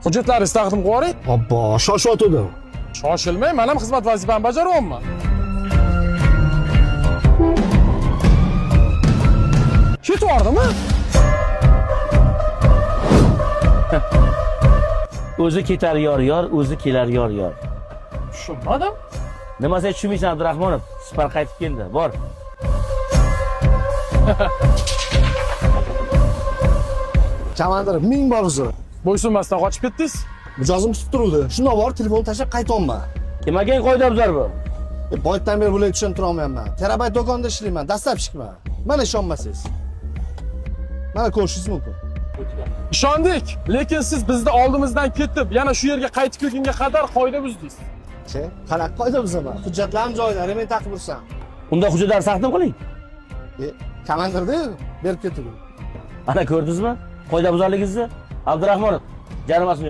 Hujjatlaringizni taqdim qilib yuboring. Obbo, shoshyotgandim. Shoshilmang, men ham xizmat vazifamni bajaryapman. Ketib yubordimi? O'zi ketar yor yor, o'zi kelar yor yor. Tushunmadim. Nima sen tushunmaysan, Abdurahmonov? Sipar qaytib keldi. Bor. Komandir, ming bor uzr. Bo'ysunmasdan qochib ketdingiz. Mijozim tutib turuvdi. Shundoq borib telefonni tashlab qaytyapman. Kim ekan qoidabuzar bu? Boyatdan beri bularga tushunib tura olmayapman. Terabayt do'konida ishlayman, dastlabchikman. Mana ishonmasangiz. Mana ko'rishingiz mumkin. Ishondik, lekin siz bizni oldimizdan ketib, yana shu yerga qaytib kelgunga qadar qoida buzdingiz. Che, qanaqa qoida buzaman? Hujjatlarim joyida, remen taqib yursam. Unda hujjatlarni taqdim qiling. Komandirda berib ketdi. Ana ko'rdingizmi? Qoidabuzarligingizni. Abdurahmonov, jarimasini